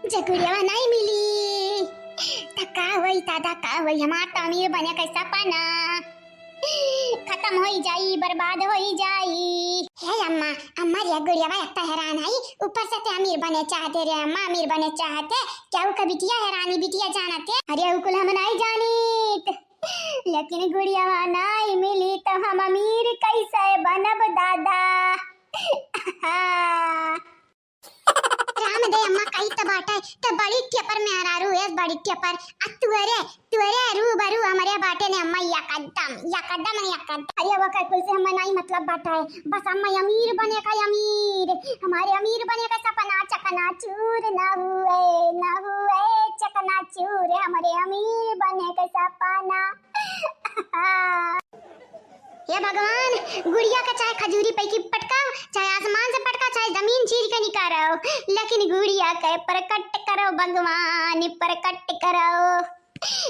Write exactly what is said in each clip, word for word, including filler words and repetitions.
जे गुड़ियावा नाई मिली, त का होई दादा, का होई? हमार त अमीर बने के सपना खतम होई जाई, बर्बाद होई जाई। हे अम्मा, अम्मा रे, गुड़ियावा एक त हैरान है, ऊपर से ते अमीर बने चाहते रे अम्मा, अमीर बने चाहते। केहू के बिटिया हैरानी बिटिया जानते? अरे उ कुल हम नाई जानित, लेकिन गुड़ियावा नाई मिली त हम अमीर कैसे बनब दादा? राम दे अम्मा, कही त बाटे, त बड़ी टेपर मेहरारू है, बड़ी टेपर। आ तुअरे, तुअरे रूबरू हमरे बाटे ने अम्मा, यकदम, यकदम, यकदम। अरे वो का कुल से हमें नाई मतलब बाटे, बस अम्मा अमीर बने का अमीर, हमारे अमीर बने का सपना चकनाचूर न हुए, न हुए चकनाचूर, हमारे अमीर बने का सपना। हे भगवान, गुड़िया का चाहे खजूरी पैकी पटकाओ, चाहे आसमान से पटकाओ, चाहे जमीन चीर के निकालो, लेकिन गुड़िया के प्रकट करो भगवान, प्रकट करो।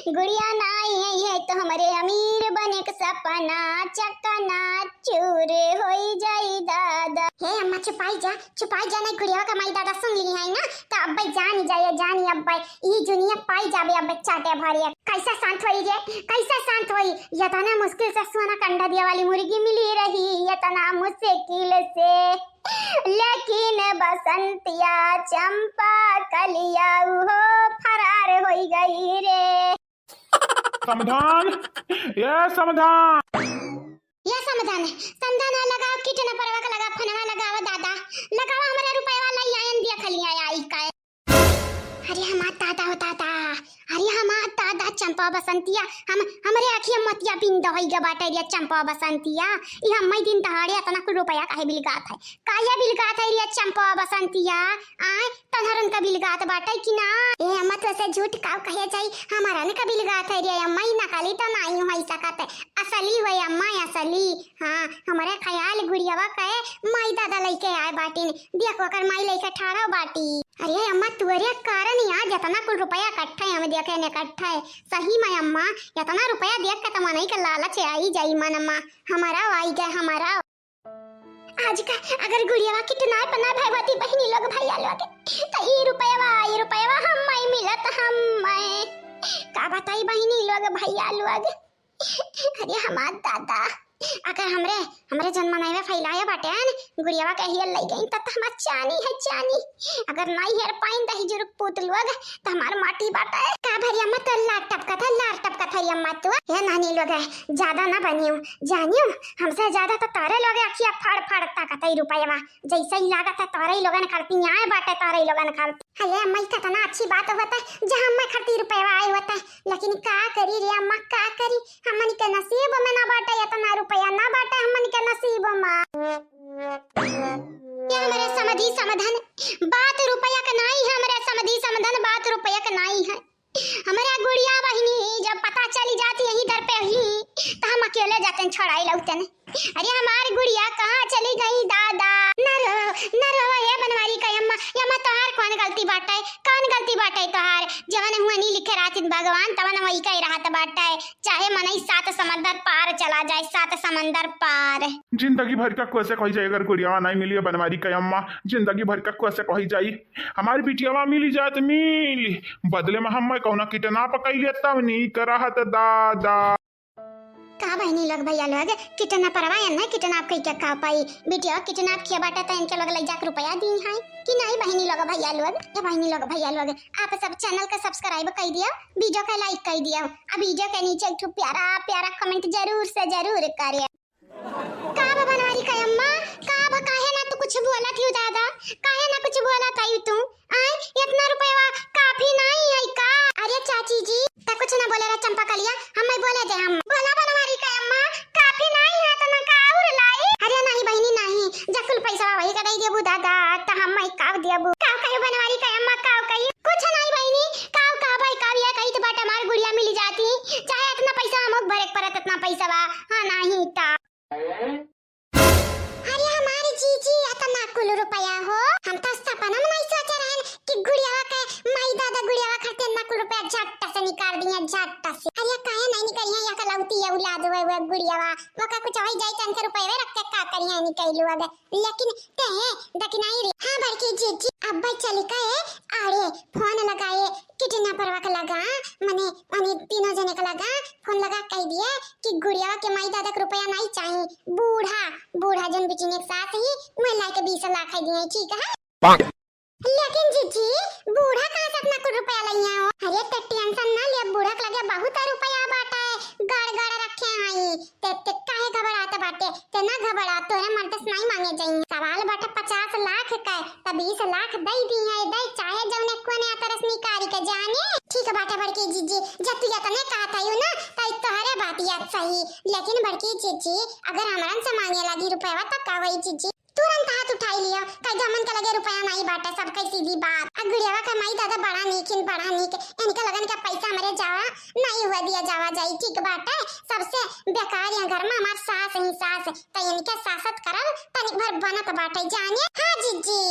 गुड़िया नाई है, ये तो हमरे अमीर बने के सपना चकनाचूर होई जाई दादा। हे अम्मा, चुपाई जा, चुपाई जा, नहीं गुड़िया का माई दादा सुन ली है ना, तो अब्बे जानी जाए, जानी अब्बे, ई जुनिया पाई जाबे अब्बे चाटे भरिया। कैसे शांत होई रे, कैसे शांत होई? यतना मुश्किल से सोना कंडा दिया वाली मुर्गी मिली रही, यतना मुश्किल से, लेकिन बसंतिया चंपा कलिया उहो फरार होई गई रे। समधान, ये समधान। ये समधान, समधान लगाओ, किट न परवा का लगा, फनवा लगाओ दादा, लगाओ, हमरा रुपया वाला ही आयन दिया खलिया आई का। अरे हमार दादा हो दादा, अरे हमार दादा चंपा बसंतिया, हम, हमरे अखिया मतिया बिंद होई ग बाटे रे चंपा बसंतिया। ई हम्मे दिन दहाड़े अतना कुल रुपया काहे बिलगात है? काहे बिलगात है रे चंपा बसंतिया? आय, तन्हरन का बिलगात बाटे कि ना? ए अम्मा, तो से झूठ काव कहे जाई? हमारन का बिलगात है रे अम्मा, ई नकली तो नाई होई सकत है, असली होई अम्मा, असली। हाँ, हमरे ख्याल गुड़ियावा के माई दादा लइके आए बाटिन, देख ओकर माई लइके ठाड़ा बाटी। अरे अम्मा, तुअरे कारण ही आज इतना कुल रुपया इकट्ठा है, हम देखे न इकट्ठा है। सही में अम्मा, इतना रुपया देख के तो मनई के लालच आई जाई मन मा। हमारा आई गए, हमारा। आज का अगर गुड़ियावा किट नाय पना भगवती बहिनी लोग भैया लोग, तो ई रुपयवा, ई रुपयवा हम माई मिलत हम माई। का बताई बहिनी लोग भैया लोग। अरे हमार दादा, अगर हमरे, हमरे जौन मनइवा फैलाए बाटे न, गुड़ियावा के हियर लइ गई, तब तो हमार चानी है, चानी। अगर नाई हेर पाइन दही जुरुक पूत लोग, तो हमार माटी बाटे। का भरी अम्मा, तो लार टपकत है, लार टपकत है अम्मा तू। हे नानी लोग, ज्यादा ना बनियो, जानियो, हमसे ज्यादा तो तारे लोग अखिया फाड़ फाड़ ताकत है रुपयवा। जैसे ही लागत है तारे ही लोगन खलती आए बाटे, तारे ही लोगन खलती। अरे अम्मा, ई कितना अच्छी बात होता है, जहाँ अम्मा खातिर रुपया आए होता है, लेकिन का करी रे अम्मा, का करी, हमन के नसीब में ना बाटे, इतना रुपया ना बाटे हमन के नसीब में। ये हमरे समधी समधन, बात रुपया के नाई है, हमरे समधी समधन, बात रुपया के नाई है। हमरा गुड़िया बहिनी जब पता चली जाती यही दर पे ही, तो हम अकेले जाते छोड़ाई लौटन। अरे हमार गुड़िया कहाँ चली गई दादा? ना रो, ना रो, ये बनवारी का अम्मा, अम्मा तोहार कौन गलती बाटे, कौन गलती बाटे तोहार? जवन हुआ नहीं लिखे रहतिन भगवान, तवन वही कह रहत बाटे, चाहे मनई सात समंदर पार चला जाए, सात समंदर पार। जिंदगी भर का कोसे कही जाए, अगर गुड़ियावा नहीं मिली बनवारी का अम्मा, जिंदगी भर का कोसे कही जाई। हमार बिटियावा मिली जात मिली, बदले में हम कौना किटना पकैले तब नीक रहत दादा। का बहिनी लोग भैया लोग, किटना परवा है ना, किटना आप कह के का पाई? बिटिया किटना आप किया बाटे तो इनके लोग ले जाके रुपया दी है कि नहीं बहिनी लोग भैया लोग? ये बहिनी लोग भैया लोग, आप सब channel का subscribe कर दियो, video का like कर दियो, आ video के नीचे एक ठो प्यारा प्यारा comment जरूर से जरूर करिए। का बा बनवारी का अम्मा, का बा, काहे ना तू कुछ बोलत हियो दादा, काहे ना कुछ बोलत आई तू? आय, इतना रुपयवा काफी नाई है का? अरे चाची जी, त कुछ ना बोले रे चंपा कलिया, हम ही बोले दे हम। बोला बनवारी का अम्मा, काफी नाई है त ना का और लाई? अरे नहीं बहिनी नहीं, जकुल पैसा वही का दे देबू दादा, त हम ही का देबू? का कहियो बनवारी का अम्मा, का कहियो? कुछ नहीं बहिनी, का का भाई का ये कही त बाटे हमार गुड़िया मिली जाती, चाहे इतना पैसा हम भरे परत इतना पैसा बा, हाँ नहीं ता। अरे हमारे जीजी, इतना कुल रुपया हो, हम तो सपना में नहीं सोचे रहन कि गुड़ियावा के माई दादा गुड़ियावा खातिर इतना कुल रुपया झट से निकाल दिए, झट से। अरे काहे नहीं निकालिए, या कलौती या औलाद हुए हुए गुड़ियावा, वो का कुछ होई जाई, तन से रुपये रख के का करिया नहीं कइलू अगर। लेकिन ते दखिनाई रे। हाँ बड़की जीजी, अब्बे चली का है, अरे फोन लगाए, किडनैपरवा के लगा, मने, मने तीनों जने के लगा, फोन लगा कह दिए कि गुड़िया के माई दादा के रुपया नहीं चाहिए, बूढ़ा, बूढ़ा जौन बिटिया के सास ही, वह लाइके बीस लाख है दिए, ठीक है? लेकिन जीजी, बूढ़ा कहाँ से इतना कुल रुपया लइया हो? अरे ते टेंशन ना ले, बूढ़ा के लगे बहुत रुपया बाटे, गड़ गड़ रखे हई। ते, ते काहे घबरात बाटे? ते ना घबरा, तोरे मर्द से नहीं मांगे जाइए। सवाल बाटे पचास लाख का, त बीस लाख दई दिहे, दई चाहे जौने कोने तरस निकारी के जाने। ठीक बाटे बड़की जीजी, जब तू इतने कहत हई ना, त तोहरे बात याद सही। लेकिन बड़की जीजी, अगर हमरन से मांगे लागी रुपया, त का होई जीजी? तुरंत हाथ उठाई लियो, कह दे हमन के लगे रुपया नहीं बाटे, सब कह सीधी बात। आ गुड़ियावा का माई दादा बड़ा नीक हिन, बड़ा नीक, इनके लगन के पैसा हमरे जावा नहीं हुआ दिया जावा जाई, ठीक बाटे। सबसे बेकार यहाँ घर में हमार सास ही सास, तो इनके सासत करल तनिक भर बनत बाटे जाने। हाँ जीजी।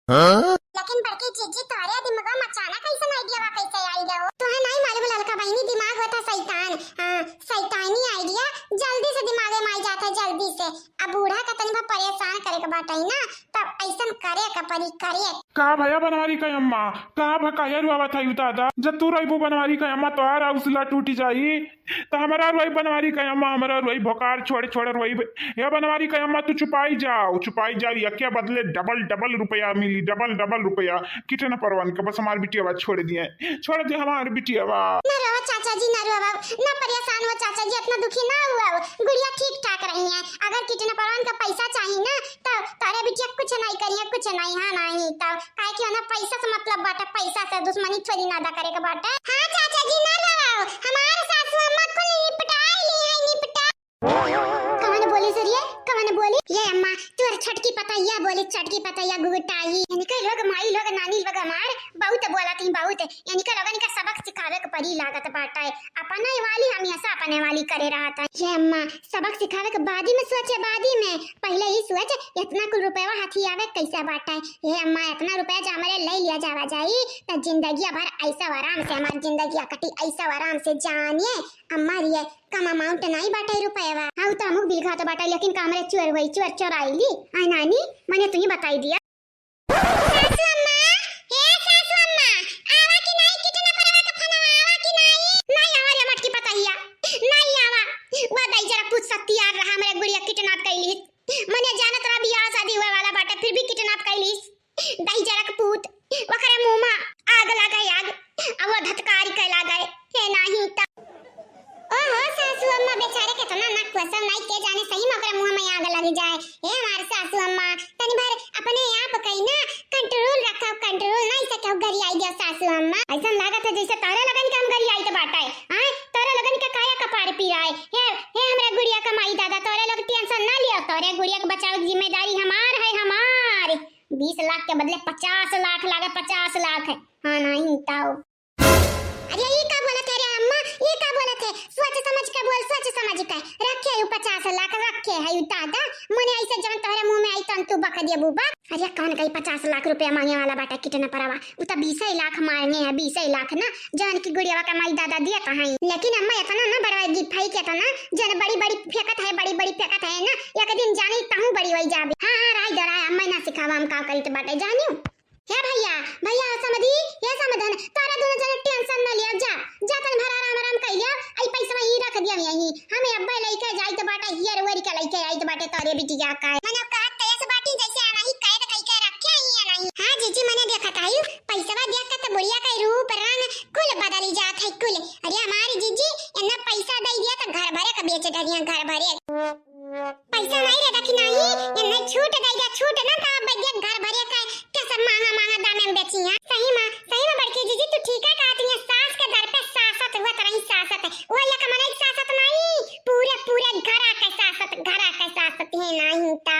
हाँ? लेकिन बड़की जीजी, तोहरे दिमाग में अचानक ऐसन आइडिया वा कैसे आई गयो? तोहे नहीं मालूम ललका बहिनी, दिमाग होता शैतान। हाँ, शैतानी आइडिया जल्दी से दिमाग में आई जाता है, जल्दी से। अब बूढ़ा का तनी भर परेशान करे के बाटे ना, तब ऐसन करे के परी, करे। का भया बनवारी का अम्मा, का भकाया रुआवत है दादा? जब तू रहबू बनवारी का अम्मा, तोहार हौसला टूट जाई। त हमरा रोई बनवारी का अम्मा, हमरा रोई भोकार छोड़ छोड़ रोई। हे बनवारी का अम्मा, तू चुपाई जाओ, चुपाई जाओ, यके बदले डबल डबल रुपया मिली, डबल डबल रुपया। किटनैपरवन के बस हमार बिटियावा छोड़ दिए, छोड़ दे हमार बिटियावा। ना रोवा चाचा जी, ना रोवा, ना परेशान हो चाचा जी, इतना दुखी ना हुआ, गुड़िया ठीक ठाक रही है। अगर किटनैपरवन का पैसा चाहिए ना, तो तारे बिटिया कुछ नहीं करिए, कुछ नहीं, हाँ नहीं, तो काहे कि उन्हें पैसा से मतलब बाटे, पैसा से दुश्मनी थोड़ी ना अदा करे के बाटे। हाँ चाचा जी, ना रोवा, हमार सासू अम्मा कुल निपटाई ली है, निपटा। कवन बोली सरिये, कवन बोली? ये अम्मा, तोर छोटकी पतैया बोली, छोटकी पतैया गुगुटाई। इनके लोग, माई लोग, नानी लोग हमार बहुत बोलत ही, बहुत। इनके लोगन के सबक सिखावे के परी लागत बाटे। अपने वाली हमेशा अपने वाली करे रहत है। ये अम्मा, सबक सिखावे के बादी में सोचे, बादी में। पहले ही सोच, इतना कुल रुपया हथी आवे कैसे बाटे। ये अम्मा, इतना रुपया जे हमरे ले लिया जावा जाई, त जिंदगी भर ऐसा आराम से, हमार जिंदगी कटी ऐसा आराम से जानिए। अम्मा रे, कम amount नाई बाटे रुपयवा। हाँ, उ त हमहू बिलखा त बाटे, लेकिन का हमरे चोर होई, चोर चोराई ली? आय नानी, मने तुही बताई दिया। सासू अम्मा, हे सासू अम्मा, आवा कि नाई, किटनैपरवा का फोनवा आवा कि नाई? नाई आवा रे मटकी पतहिया, नाई आवा। वा दाई जरा पूत सत्तियार रहा, हमरे गुड़िया किडनैप कइली। मने जानत रहा बियाह शादी हुए वाला बाटे, फिर भी किडनैप कइली। दहिजरा के पूत, ओकरे मुंह में आग लागे आग, अब वो धतकारी के लागे, हे नाही त। ओहो सासू अम्मा बेचारे केतना ना कुशल नाई के जाने सही में ओकरे मुंह में आग लग जाए। हे हमार सासू अम्मा, तनी भर अपने आप कई ना control रखा, control नहीं सके गरियाई दिया सासू अम्मा। ऐसा लागत है जैसे तोरे लगन के हम गरियाई तो बाटे, आए तोरे लगन के काया कपार पिराए। हे, हे हमरा गुड़िया का माई दादा, तोरे लोग tension ना लियो, तोरे गुड़िया के बचाव की जिम्मेदारी हमार है, हमार। बीस लाख के बदले पचास लाख लागे, पचास लाख। हाँ, नहीं ताऊ। अरे, ई का बोलत है रे अम्मा? ई का बोलत है? सोच समझ के बोल, सोच समझ के। रखे है पचास लाख, रखे है दादा। मने ऐसे जौन तोहरे मुंह में आई, तौन तू बक देबू बक। अरे, कौन कही पचास लाख रुपया मांगे वाला बाटा किडनैपरवा? उ त बीसे लाख मांगे है, बीसे लाख ना। जौन की गुड़ियावा का माई दादा दिया कहाँ? लेकिन अम्मा, इतना ना बड़वा गिफाई के इतना, जन बड़ी बड़ी फेंकत है, बड़ी बड़ी फेंकत है ना, एक दिन जानी तहूँ बड़ी होई जाबे। हाँ, हाँ, राय दे, राय, अम्मा ना सिखावा, हम का करी त बाटे, जानियो। हे भैया, भैया समधी, हे समधन, तारा दोनों जने tension न लिया, जा, जा तन भरा राम राम कह लिया, आई पैसा ही रख दिया यहीं, हमें अब्बे लेके जाई त बाटे, हियर वरी के लेके आई त बाटे तारे बिटिया का। मने कहा तैस बाटी जैसे आना ही कैद कह के रखे ही है नहीं। हाँ जीजी, मने देखत आई, पैसवा देख के त बुढ़िया का रूप रंग कुल बदली जात है कुल। अरे हमारी जीजी, इन्ना पैसा दे दिया त घर भरे का बेच डरिया, घर भरे। पैसा नहीं रे दखिनाई, इन्ना छूट दे दिया, छूट ना त अब देख घर भरे का के सब महंगा महंगा दाम में बेची है। सही में, सही में बड़की जीजी तू ठीक है कहत है, सास के दर पे सासत हुआ तरह ही सासत है। वो लक मनई सासत नहीं, पूरे पूरे घरा के सासत, घरा के सासत है नहीं त।